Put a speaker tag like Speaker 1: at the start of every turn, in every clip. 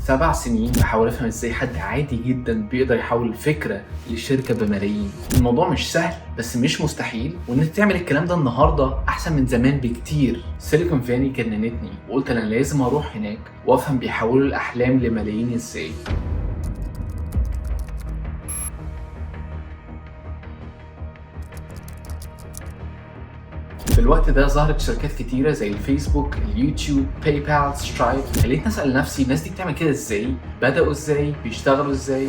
Speaker 1: 7 سنين بحاول افهم ازاي حد عادي جدا بيقدر يحول فكرة لشركة بملايين. الموضوع مش سهل بس مش مستحيل، وان انت تعمل الكلام ده النهارده احسن من زمان بكتير. Silicon Valley جننتني وقلت انا لازم اروح هناك وافهم بيحولوا الاحلام لملايين ازاي. في الوقت ده ظهرت شركات كتيرة زي الفيسبوك، اليوتيوب، PayPal، Stripe. خليتني اسال نفسي الناس دي بتعمل كده ازاي؟ بدأوا ازاي؟ بيشتغلوا ازاي؟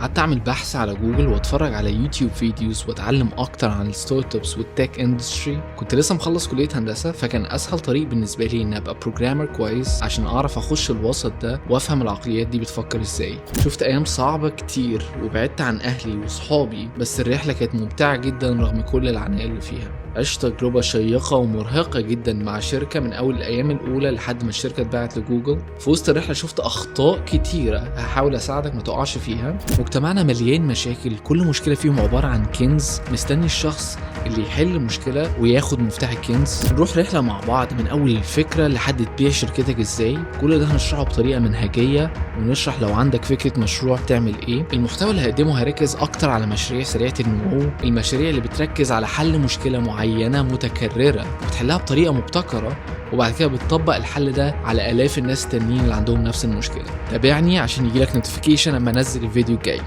Speaker 2: قعدت اعمل بحث على جوجل واتفرج على YouTube videos واتعلم اكتر عن ال startups وال tech industry. كنت لسه مخلص كليه هندسة، فكان اسهل طريق بالنسبة لي ان ابقى programmer كويس عشان اعرف اخش الوسط ده وافهم العقليات دي بتفكر ازاي. شفت ايام صعبة كتير وبعدت عن اهلي وصحابي، بس الرحلة كانت ممتعة جدا رغم كل العناء اللي فيها. عشت تجربة شيقة ومرهقة جدا مع شركة من أول الأيام الأولى لحد ما الشركة اتباعت لجوجل. في وسط الرحلة شفت أخطاء كتيرة هحاول أساعدك ما تقعش فيها. مجتمعنا مليان مشاكل، كل مشكلة فيهم عبارة عن كنز مستني الشخص اللي يحل المشكلة وياخد مفتاح الكنز. نروح رحلة مع بعض من أول الفكرة لحد تبيع شركتك إزاي. كل ده هنشرحه بطريقة منهجية، ونشرح لو عندك فكرة مشروع تعمل إيه. المحتوى اللي هقدمه هركز أكتر على مشاريع سريعة النمو، المشاريع اللي بتركز على حل مشكلة معينة متكررة وبتحلها بطريقة مبتكرة، وبعد كده بتطبق الحل ده على آلاف الناس التانيين اللي عندهم نفس المشكلة. تابعني عشان يجيلك notification لما انزل الفيديو الجاي.